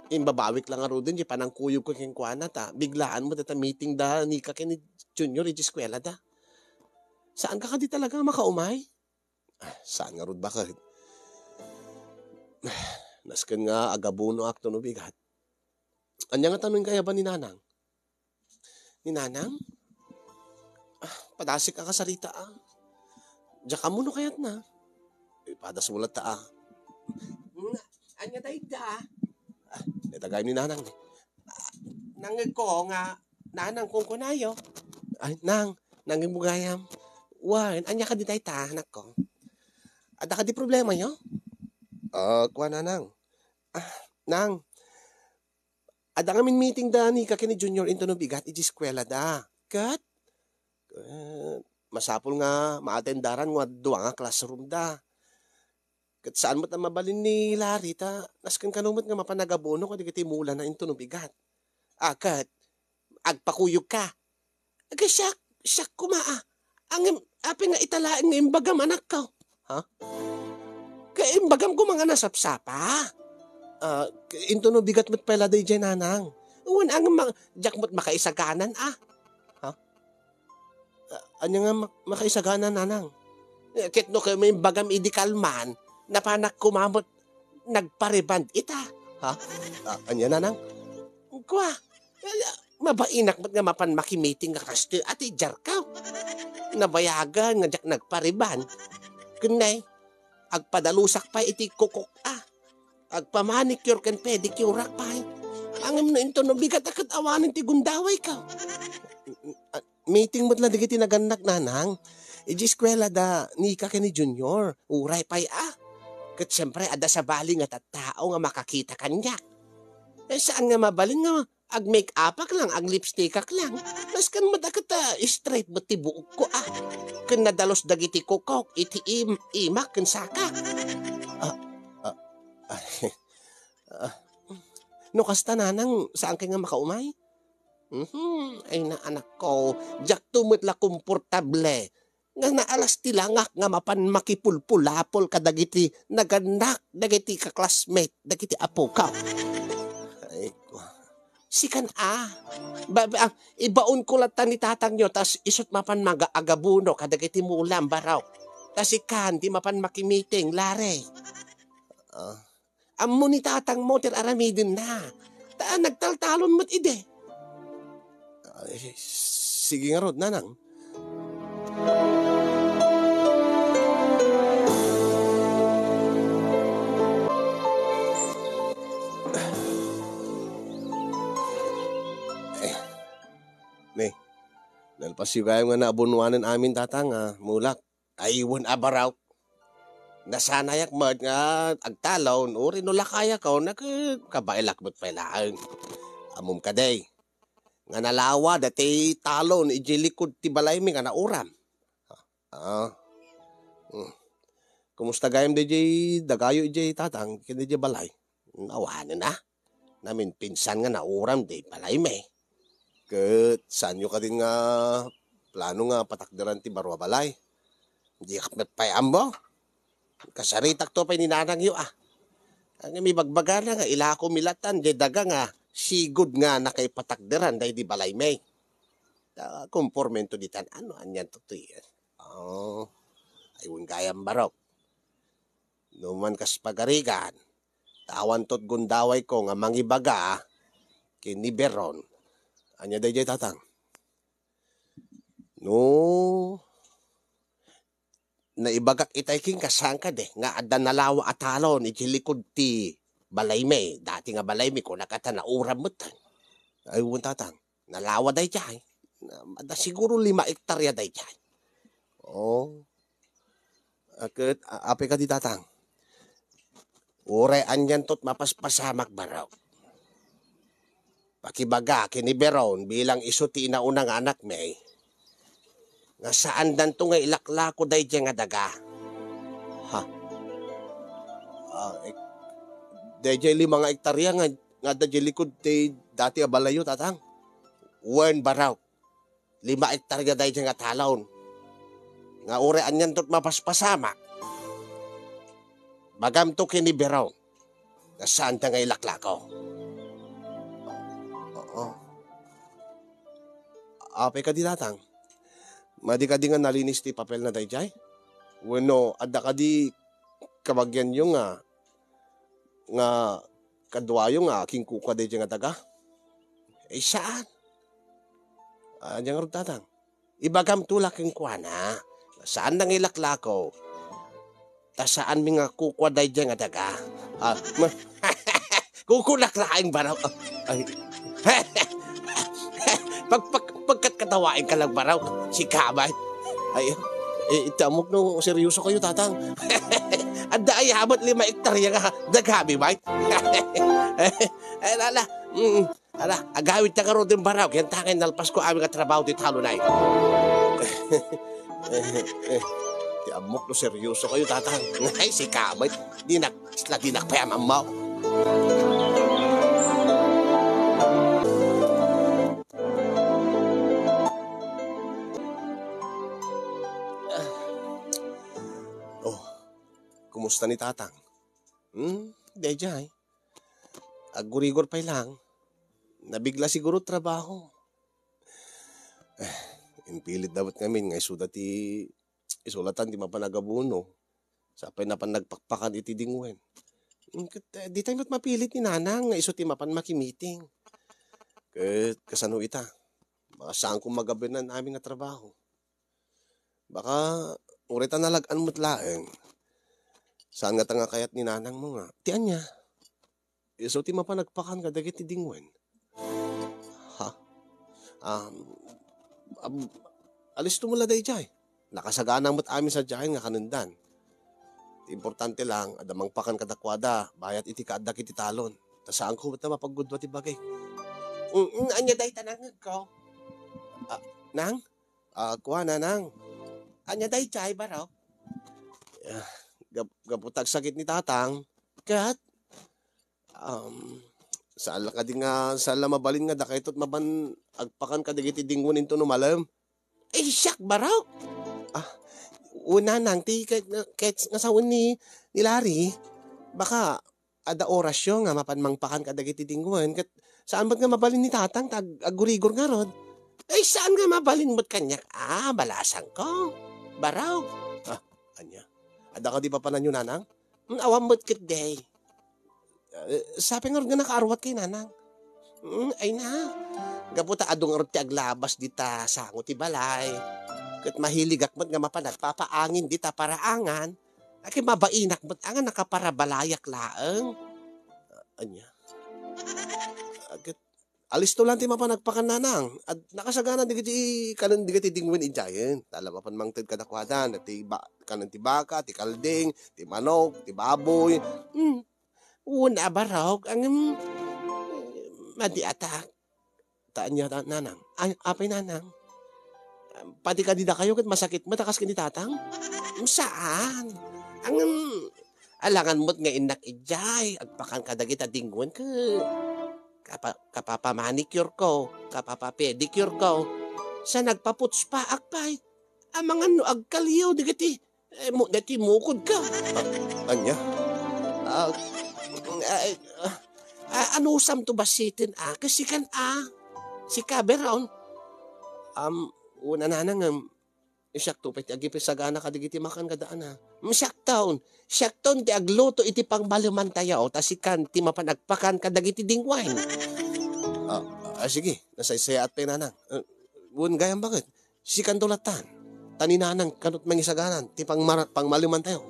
imbabawik la ngaruden di panangkuyogko kenkuana ta biglaan met dayta meeting da Nika ken ni Junior iti eskuelada. Saanka kadi talaga a makaumay? Ah, saan ngarud, baket? Nasken nga agabunoak no bigat. Ania ngata no inka ayaban ni Nanang? Ni Nanang? Ah, padasik a kasarita, ah. Diak ammo no kayatna. Ipadas mo latta, ah. Hmm, ania dayta, ah? Ah, dayta gayam ni Nanang. Ah, nangngegko nga Nanang, kunkunayo. Ay, nang, nang imugayam. Wen, ania kadi dayta, anakko? Adda kadi problemayo? Ah, kua, nanang. Ah, nang, adda ngamin meeting da ni Kaka ken ni Junior intono bigat iti eskuela da. Ket, eh, masapul nga maatendaran nga dua nga classroom da. Ket saan met a mabalin ni Larry ta nasken kano met nga mapan agabuno kadagiti mulana intono bigat. Ah, ket agpakuyogka. Ket siak, siak koma, ah. Ngem, apay nga ita laeng nga imbagam, anakko? Ha? Ket imbagam koma nga nasapsapa? Ah, intono bigat met pay la daydiay, nanang. Wen, ngem ma-, diak met makaisaganan, ah. Ha? Ah, ania nga mak-, makaisaganan, nanang? Eh, ket no kayat imbagam idi kalman, napanak koma met nagpariband ita. Ha? Ah, ania, nanang? Kua, eh, mabainak met nga mapan makimiting nga kastoy a ti jarkaw. Nabayagan nga diak nagpariband. Ken nay, agpadalusak pay iti kukok a. Agpamanicure ken pedicureak pay. Ngem no intono bigat a ket awanen ti gundawayko. Ah, meeting met la dagiti nagannak, nanang. Idiay eskuela da ni Kaka ken ni Junior. Uray pay a. Ket siempre, adda sabali nga tattao nga makakita kaniak. Eh, saan nga mabalin nga ag-make-upak lang, ag-lipstickak lang. Nasken met a ket, ah, straight met ti buokko, ah. Ken nadalus dagiti kukok iti im-, imak ken saka. Ah, ah, ah. No kasta, nanang, saankay nga makaumay? Mhm, ay na, anakko, diakto met la komportable nga naalas ti langak nga mapan makipulpulapol kadagiti nagannak, dagiti ka-classmate, dagiti apoka. Ay, ko. Sikan a. Ba, ba, ah, ibaonko latta ni tatangyo, tas isut mapan maga-, agabuno kadagiti mulam, barok. Ta sikan ti mapan makimiting, Larry. Ah. Ammo ni tatangmo ti ar-aramidenna. Ta nagtaltalon met idi. Ay, sige ngarud, nanang. Eh, ne, nalpasyo gayam nga naabunoanen amin, tatang, a mulak. Ay, wen a, barok. Nasanayak met nga agtalon, uray no lakayakon, nagkabaelak met pay laeng. Ammom kadi nga nalawa daytoy talon idiay likud ti balaymi nga nauram. Ah. Hmm. Kumusta gayam daydiay dagayo idiay, tatang, ken idiay balay? Awanen a. Naminpinsan nga nauram di balaymi. Ket saanyo kadin nga plano nga patakderan ti baro a balay? Diak met pay ammo. Kasaritakto pay ni nanangyo a. Ngem ibagbagana nga ilakomi latta diay daga nga sigud nga nakaipatakderan daydi balaymi. Ta, kompormento ditan, ano, anian to ti. Oh, ay, wen gayam, barok. No man kas pagarigan, ta awan tot gundawayko nga mangibaga ken ni Beron. Ania daydiay, tatang? No, naibagak itay kenka, saan kadi nga adda nalawa a talon iti likud ti balaymi, dati nga balaymi, kunak a ta nauram met. Ay, wen, tatang. Nalawa daydiay. Na, adda siguro lima ektarya daydiay. Oh. A ket, a-, apay kadi, tatang? Uray anian tot mapaspasamak, barok. Pakibaga ken ni Beron bilang isu ti inauna nga anakmi, nga saandanto nga ilaklako daydiay nga daga. Ha? Ah, eh, daydiay lima nga ektarya nga, nga adda diay likud ti dati a balayyo, tatang? Wen, barok. Lima ektarya daydiay nga talon. Nga uray anian tot mapaspasamak. Bagamto ken ni Beron. Nga saanda nga ilaklako. Oo. Apay kadi, tatang? Madi kadi nga nalinis ti papelna daydiay? Wenno, adda kadi kabagianyo nga, nga kaduayo nga akinkukua daydiay nga daga? Eh, saan? Ania ngarud, tatang? Ibagamto la kenkuana. Saanda nga ilaklako. Ta saanmi nga kukua daydiay nga daga. Ah, ma-, kukunak laeng, barok. Ay. Pag, pag, pagkatkatawaenka lang, Baraw. Sika, bay. Ay, eh, ti ammok no seryoso kayo, Tatang. Adda aya met lima ektarya nga dagami, bay. Eh, ala, mm, ala, agawidta ngaruden, Baraw. Ken ta nga nalpasko amin nga trabaho ti talonay. Eh, eh, ti ammok no seryoso kayo, Tatang. Ay, sika, bay. Dinak, isla dinak pay amammaw. Oh, kumusta ni Tatang? Hmm, daydiay. Aggurigor pay lang. Nabigla siguro trabaho. Eh, impilit da met ngamin nga isuda ti isulatan ti mapan agabono. Sa pay napan nagpakpakan iti dingwen. Mm, ket, eh, di tayo met mapilit ni Nanang nga isu ti mapan makimiting. Ket kasano ita? Baka saan kong magabanan amin nga trabaho. Baka uray ta nalag-an met laeng. Saan nga ta nga kayat ni Nanang mo nga? Ti ania? Isu ti mapan nagpakan kadagiti dingwen. Ha? Um, um, alisto mo la daydiay. Nakasagana met amin sadiaen nga kanendan. Ti importante lang, adda mangpakan kadakuada, bayat iti kaaddak iti talon. Ta saanko met a mapaggudua ti bagik. Mm, mm, ania dayta nangngegko? Ah, nang? Ah, kuana, nang. Ania daydiay, Baraw? Ah, gap-, gapu ta agsakit ni Tatang. Ket, um, saan la kadi nga, saan la mabalin nga dakayto ti mapan agpakan kadagiti dingwen inton umalem? Ay, siak, Baraw. Ah, una, nang, ti ket, ket nga sawen ni, ni Larry, baka adda orasyo nga mapan mangpakan kadagiti dingwen, ket saan met nga mabalin ni Tatang ta ag-, aggurigor ngarud? Ay, saan nga mabalin met kaniak? Ah, balasangko. Baraw. Ah, ania? Adda kadi papananyo, Nanang? Hmm, awan met ketdi. Eh, sapay ngarud nga nakaarwat kay Nanang? Hmm, ay na. Gapu ta adu ngarud ti aglabas dita sango ti balay. Ket mahiligak met nga mapan agpapaangin dita paraangan. Ket mabainak met nga nakaparabalayak laeng. Ah, ania? Ah, ket alisto lang ti mapan agpakan, Nanang. Ad-, nakasagana dagiti kanen dagiti dingwen idiayen. Tala mapan mangted kadakuada, ti ba-, kanen ti baka, ti kalding, ti manok, ti baboy. Hmm. Una, Baraw, ngem, madi atak. Ta ania ta, Nanang? Ay, apay, Nanang? Padi kadi dakayo ket masakit met a kas ken ni Tatang? Saan. Ngem, alangan met nga innak idiay, agpakan kadagita dingwen ket kapa-, kapapamanicure ko, kapapapedicure ko. Sa nagpaputspaak pay, amangan no agkaliw dagiti, eh, mu-, dagiti mukodko. Ah, ania? Ah, ah, ah, anusamto bassiten, a? Kas sikan, a? Sika, Baraw? Um, una, Nanang, um, siakto pay ti agipisagana kadagiti makan kada ana. Mm, siakton. Siakton ti agluto iti pangmalemantayo, ta sikan ti mapan agpakan kadagiti dingwen. Ah, ah, sige, nasaysayaat pay, Nanang. Ah, wen gayam baket, sikanto lattan. Ta ni Nanang kanut mangisaganan ti pangmara-, pangmalemantayo.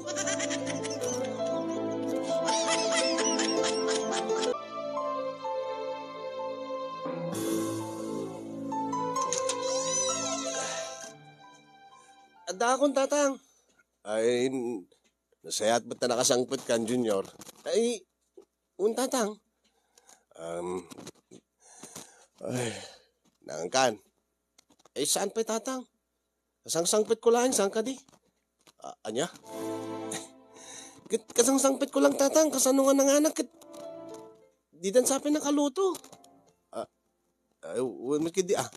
Adda akon, Tatang. Ay, n-, nasayaat met ta nakasangpet kan, Junior. Ay, un, Tatang. Um, ay, nangkan. Ay, saan pay, Tatang? Kasangsangpet ko laeng, saan kadi? Ah, ania? Ket kasangsangpet ko lang, Tatang, kasano nga nanganak ket didan sa pay nakaluto. Ah, ay, wen met ketdi, ah.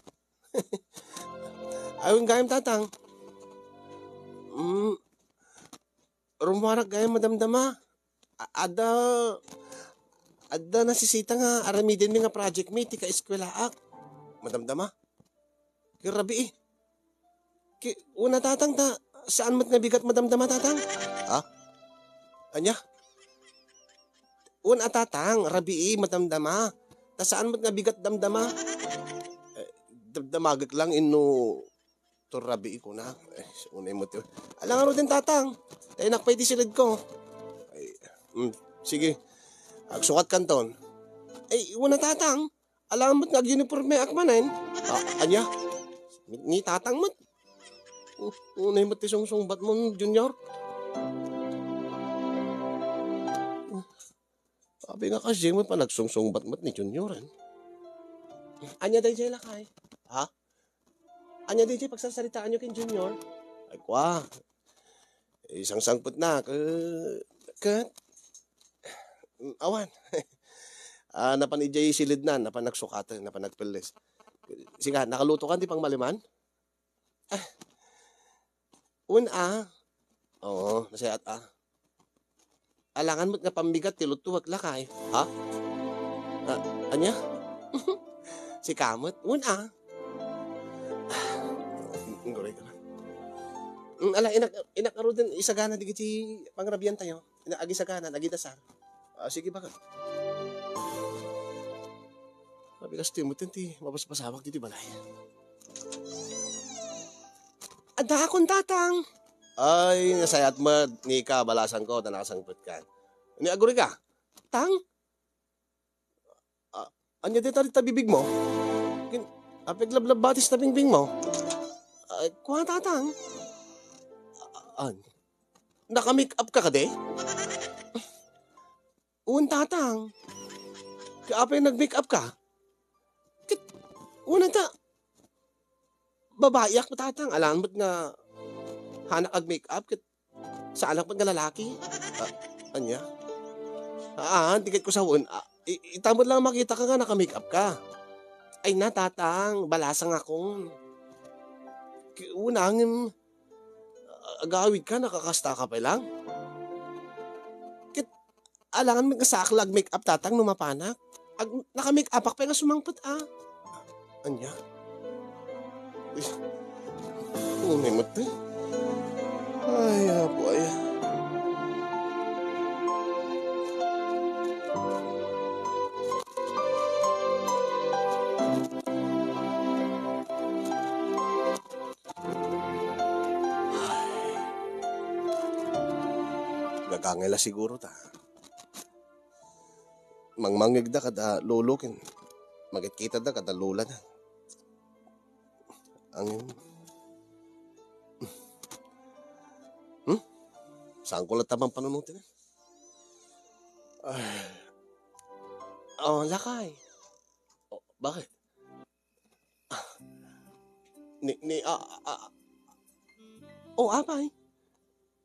Ay, wen gayam, Tatang. Mm, rummuarak gayam madamdama. A-, adda, adda nasisita nga aramidenmi nga project mi ti kaeskuelaak. Madamdama. Ket rabii. Ki-, una, Tatang, ta saan met nga bigat madamdama, Tatang? Ha? Ania? Una, Tatang, rabii madamdama. Ta saan met nga bigat damdama? Eh, damdamagek lang inno to rabii kuna. Eh, unay met. Ala ngaruden, Tatang. Ta innak pay ti siledko. Ay, mm, sige. Agsukatkanton. Ay, una, Tatang. Alangan met nga agunipormeak manen. Ah, ania? Ni, ni Tatang met. Unay met ti sungsungbat mo, Junior. Abi nga kasi mo pa nagsungsungbat met ni Junior, eh. Ania dayjay, lakay? Ha? Ania dayjay pagsarsaritaanyo ken Junior? Ay, kwa. Isangsangpetna, ke-, ket, awan. Ah, napan idiay silidna, napan nagsukaten, napan nagpelles. Sika, nakalutokan ti pangmaliman? Ah, wen a. Oo, nasayaat a. Alangan met nga pambigat ti luttuek, lakay. Ha? Ah, ania? Sika met, wen a. Ang guray ka na. Mm, ala, inak-, inak-, aruden, isagana digiti pangrabian tayo. Ina-, agisagana, agidasar. Ah, sige, bakit? Abi kas ti umeten ti mabasbasawak ditoy balay. Addaakon, Tatang. Ay, nasayaat met, ni ka, balasangko, ta nakasangpetkan. Ni, aguri ka? Tang? Ah, ania dayta dita bibig mo? Kin-, apiglablabbatis ta bingbing mo? Ay, kwa, Tatang? Ah, an? Naka-make up ka kadi? Un, Tatang. Kaya apay nag-make up ka? Ket, una ta, babaiak, Tatang. Alangan met nga hanak ag-make up, ket saanak met nga lalaki. Ah, ania? Haan, ti ket ko sawen, ah, i-, ita met lang makita ka nga naka-make up ka. Ay na, Tatang, balasangakon. Ki-, una, ngem, ah, agawid ka, nakakasta ka pay lang. Ket, alangan met nga saak la ag-make up, Tatang, no mapanak. Ag-, naka-make upak pay nga sumangpet, ah. Ania? Eh, unay met, eh. Ay, apo, ay. Gagangay la siguro ta. Mangmangngegda kada lolo ken makitkitada kada lolana. Ang, hmm? Saanko latta mampanunoten? Ah. Oh, lakay. Oh, bakit? Ah, ni, ni, ah, ah, ah. Oh, apay.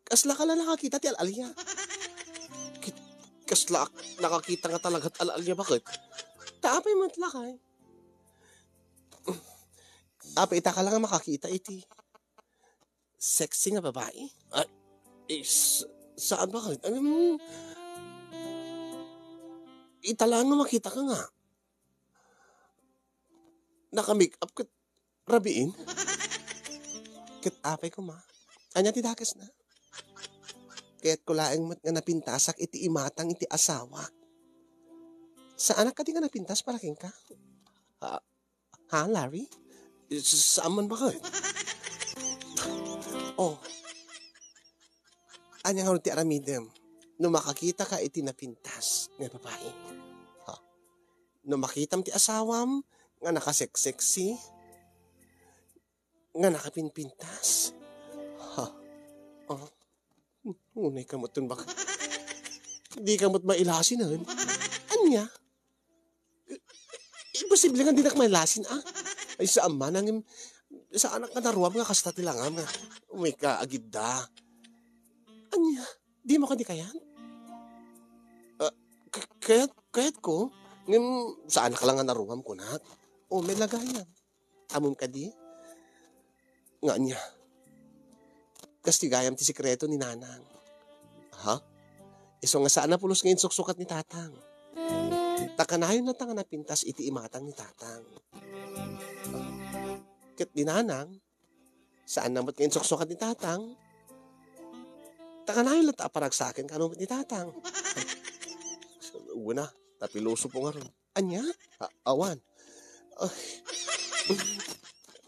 Kasla ka la nakakita ti al-alia. Kit-, kasla ak nakakita nga talaga ti al-alia, bakit? Ta apay met, lakay? Apay, ita ka la nga makakita iti sexy nga babai? Ay, is-, saan, bakit? Ano mo? Ita la nga makita ka nga. Naka-make up ket rabiin? Ket apay koma. Ania ti dakesna? Kayatko laeng met nga napintasak iti imatang iti asawak. Saanak kadi nga napintas para kenka? Ha? Ha, Larry? Saan man, bakit? Oh. Ania ngarud ti aramidem no makakita ka iti napintas nga babai? Ha? No makitam ti asawam nga nakaseksexy, nga nakapinpintas? Ha? Ah? Unay ka met ton, baka. Di ka met mailasin, ah. Ania? Imposible nga dinak mailasin, ah. Ay, saan man, ngem, saanak nga naruam nga kasta ti langam nga. Umay ka, agidda. Ania? Dimo kadi kayat? Ah, k-, kayat, kayatko? Ngem, saanak la nga naruam, kunak. O, may lagayam. Ammom kadi? Nga ania? Kas ti gayam ti sekreto ni Nanang. Ha? Isu nga saan a pulos nga insuksukat ni Tatang. Ta kanayon latta nga napintas iti imatang ni Tatang. Ket ni Nanang, saan na met nga insuksukat ni Tatang. Ta kanayon latta a paragsaken kano met ni Tatang. Wena, ta pilosopo ngarud. Ania? A-, awan. Ay.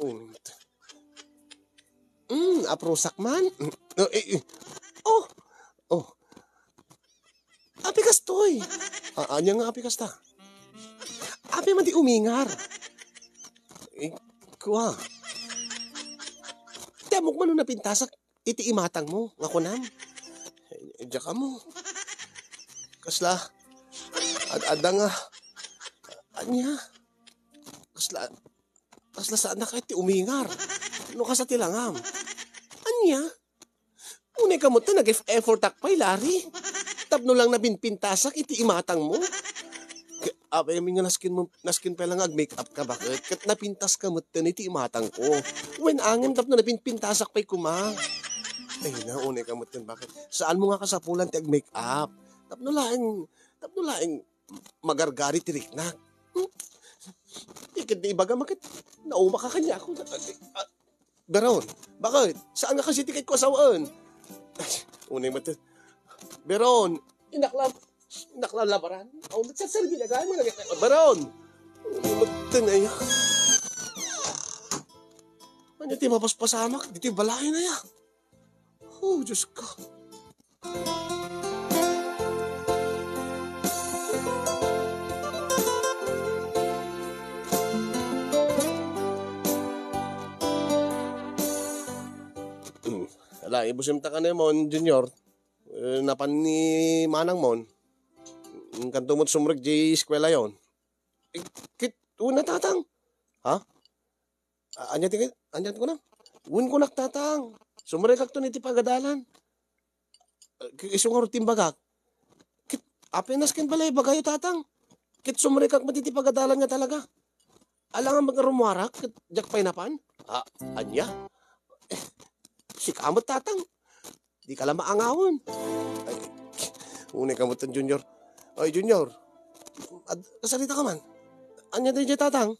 Mm. Mm, aprusak man. Mm, eh, eh. Oh. Oh. Apay kastoy. A-, ania nga apay kasta? Apay man ti umingar? Eh, ko, a. Ti ammok man no napintasak iti imatangmo, nga kunam. Diak ammo. Kasla, ad-, adda nga, ania? Kasla, kasla saan na kayat ti umingar. No kasta ti langam. Ania? Unay ka met ta nag-effortak pay, Larry. Tapno lang napinpintasak iti imatangmo. Ke-, apay amin nga nasken mo, nasken pay lang nga ag-make up ka, baket? Ket napintas ka met iti imatangko. Wen angem tapno napinpintasak pay koma. Ay na, unay ka met, baket? Saanmo nga kasapulan ti ag-make up. Tapno laeng, tapno laeng magargari ti riknak. Hmm? Iket di ibaga, maket nauma ka kaniak. Ah, Beron, baket? Saan nga kasi ti kayatko a sawen? Ay, unay met. Beron, inaklam, inaklam labaran. Aw, met serserbi na gayam nga nagay-, Beron! Unay met, ay. Ania ti mapaspasamak ditoy balay na ya? Oh, Diyos ko. Hmm. Ala, ibusim ta kanemon, Junior. Eh, napan ni manangmon. Inkanto met sumrek di eskwelayon. Eh, ket, una, tatang. Ha? A-, ania ti, ania ti kunam? Wen kunak, tatang. Sumrekakton iti pagadalan. K-, isu ngarud ti imbagak. Ket, apay nasken balay ibagayo, tatang. Ket sumrekak met iti pagadalan nga talaga. Alangan met nga rummuarak, ket diak pay napan. Ah, ania? Eh, sika met, tatang. Dika la maangawen. Ay, unay ka met, Junior. Ay, Junior. Ad-, kasarita ka man. Ania daydiay, tatang?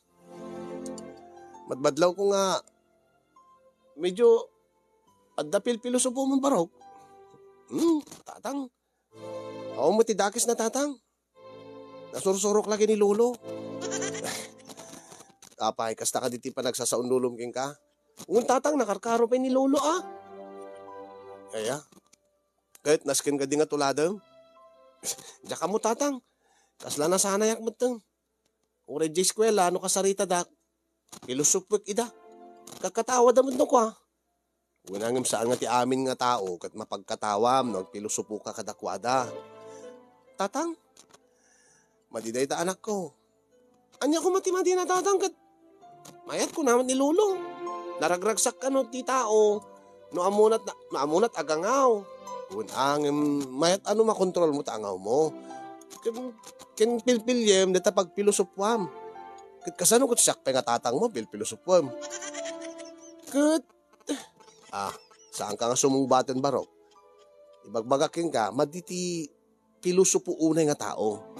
Madmadlaw ko nga medyo adda pilpilosopo man, barok. Hmm, tatang. Awan met ti dakes na, tatang. Nasursurok lagi ni Lolo. Apay, kasta kadi ti panagsasaon, lolom, kenka? Ngem, tatang, nakarkaro pay ni Lolo, a. Aya. Ket nasken kadi nga tuladem? Diak ammo, tatang. Kasla nasanayak metten. Uray diay eskuela, no kasaritadak, pilosopoek ida. Kakkatawada met no kua. Wen, ngem saan nga ti amin nga tao ket mapagkatawam no agpilosopoka kadakuada. Tatang, madi dayta, anakko. Ania koma ti madina, tatang, ket mayat kuna met ni Lolo. Naragragsak kano ti tao no ammonat, no ammonat agangaw. Wen, ngem mayat a no makontrolmo ti angawmo. Ken, ken pilpiliem dayta pagpilosopoam. Ket kasano ket siak pay nga tatangmo, pilpilosopoem? Ket, ah, saanka nga sumungbaten, barok. Ibagbagak kenka, madi ti pilosopo unay nga tao.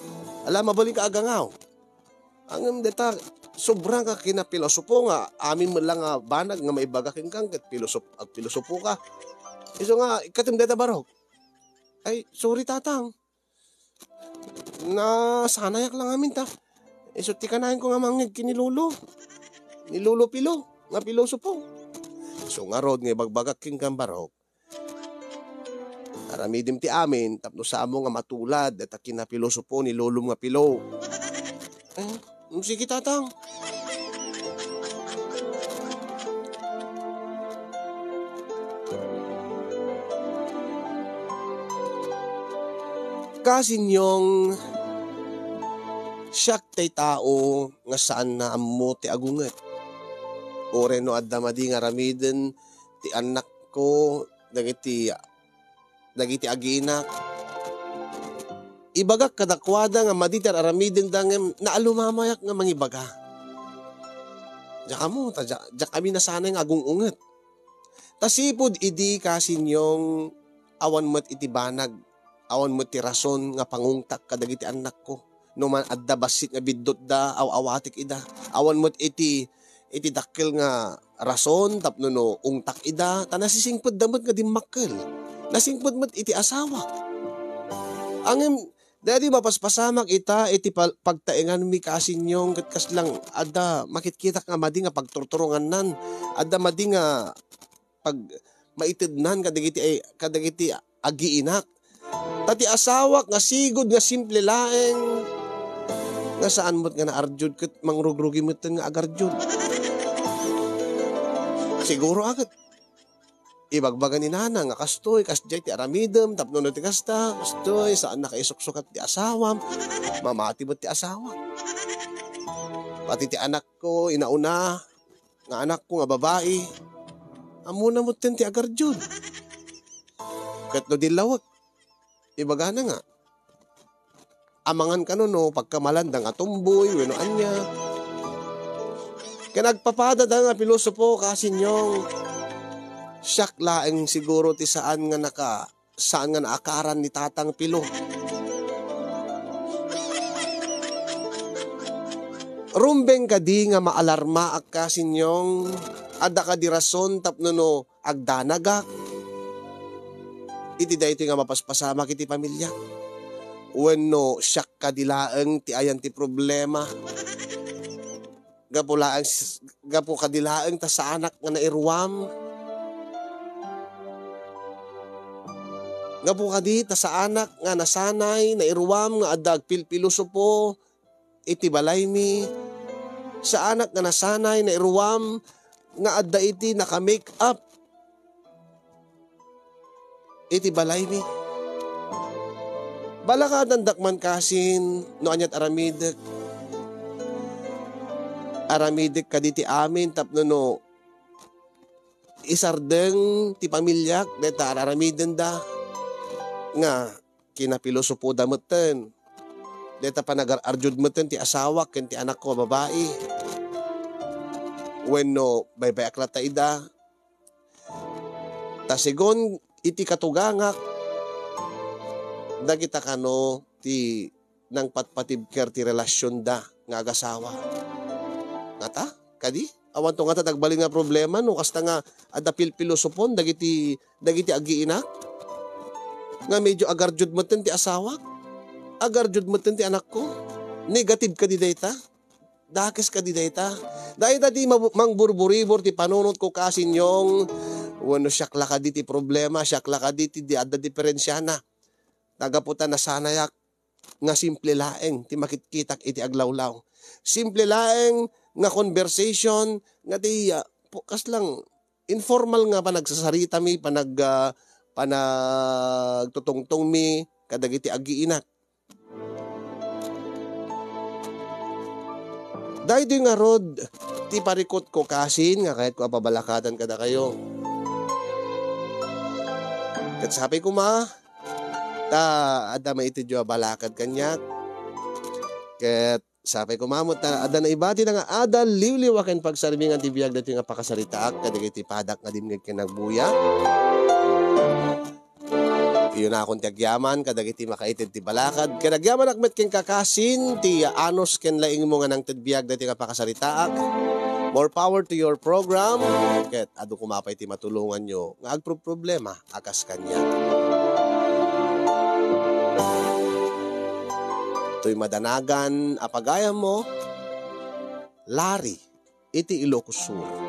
Ala, mabalinka agangaw. Ngem dayta, sobra nga kinapilosopo nga amin met lang nga banag nga maibaga kenka ket pilosop-, agpilosopoka. Isu nga, ikkatem dayta, barok. Ay, sorry, tatang. Nasanayak lang amin ta. Isu ti kanayon ko nga mangngeg ken ni Lolo. Ni Lolo Pilo, nga pilosopo. Isu ngarud nga ibagbagak kenka, barok. Aramidem ti amin tapno saanmo nga matulad dayta kinapilosopo ni Lolom nga Pilo. Eh, mm, sige, tatang. Kasinyong, siak tay tao nga saan nga ammo ti agunget. Uray no adda madi nga aramiden ti annakko dagiti, dagiti agiinak. Ibagak kadakuada nga madi ti ar-aramidenda ngem naalumamayak nga mangibaga. Diak ammo, ta dia-, diak amin a sanay nga agung-unget. Ta sipud idi, kasinyong, awan met iti banag, awan met ti rason nga pangungtak kadagiti annakko. No man adda bassit nga biddutda, aw-awatek ida. Awan met iti, iti dakkel nga rason tapno no ungtak ida, ta nasisingpetda met nga dimmakkel. Nasingpet met iti asawa. Ngem, daydi mapaspasamak ita iti pal-, pagtaenganmi, kasinyong, ket kasla adda makitkitak nga madi nga pagturturongannan. Adda madi nga pag-, maitednan kadagiti ay, kadagiti agiinak. Ta ti asawak nga sigud nga simple laeng, nga saan met nga naarjud ket mangrugrugi metten nga agarjud. Siguro a ket ibagbaga ni nana nga kastoy, kasdiay ti aramidem, tapno no ti kasta, kastoy, saannaka isuksukat ti asawam, mamati met ti asawam. Pati ti anakko, inauna, nga anakko nga babai, ammona metten ti agarjud. Ket no dillawek, ibagana nga, amangan kano no pagkamalanda nga tumboy wenno ania. Ken agpapadada nga pilosopo, Kasinyong, siak laeng siguro ti saan nga naka-, saan nga naakaran ni Tatang Pilo. Rumbeng kadi nga maalarmaak, Kasinyong? Adda kadi rason tapno no agdanagak iti daytoy nga mapaspasamak iti pamiliak? Wenno siak kadi laeng ti ayan ti problema? Gapu laeng s-, gapu kadi laeng ta saanak nga nairuam? Gapu kadi ta saanak nga nasanay, nairuam nga adda agpilpilosopo iti balaymi? Saanak nga nasanay, nairuam nga adda iti naka-make up iti balaymi? Balakadandak man kasin no aniat aramidek. Aramidek kadi ti amin tapno no isardeng ti pamiliak dayta ar-aramidenda nga kinapilosopoda metten. Dayta panagar-arjud metten ti asawak ken ti anakko a babai. Wenno baybay-ak latta ida. Ta segun iti katugangak, dagita kano ti nangpatpatibker ti relasionda nga agasawa. Ngata? Kadi? Awanto ngata ti agbalin nga problema no kasta nga adda pilpilosopon dagiti, dagiti agiinak? Nga medyo agarjud metten ti asawak? Agarjud metten ti anakko? Negative kadi dayta? Dakes kadi dayta? Dayta ti mabu-, mangburburibor ti panunotko, Kasinyong. Wenno siak la kadi ti problema, siak la kadi ti di adda diferensiana. Ta gapu ta nasanayak nga simple laeng ti makitkitak iti aglawlaw. Simple laeng nga conversation nga ti, ah, pu-, kaslang informal nga panagsasaritami, panag-, ah, panagtutungtongmi kadagiti agiinak. Daytoy ngarud ti parikutko kasin nga kayatko a pabalakadan kadakayo. Ket sapay koma, ta adda maitedyo a balakad kaniak. Ket sapay koma met ta adda naibatida nga adal, liwliwa ken pagsarmingan ti biag daytoy nga pakasaritaak kadagiti padak nga dimngeg ken agbuya. Iyunakon ti agyaman kadagiti makaited ti balakad, ken agyamanak met ken kakasin ti anus ken laingmo nga nangted biag daytoy nga pakasaritaak. More power to your program. Ket adu koma pay ti matulonganyo nga agproproblema a kas kaniak. Toy madanagan a pagayammo, Larry, iti Ilocos Sur.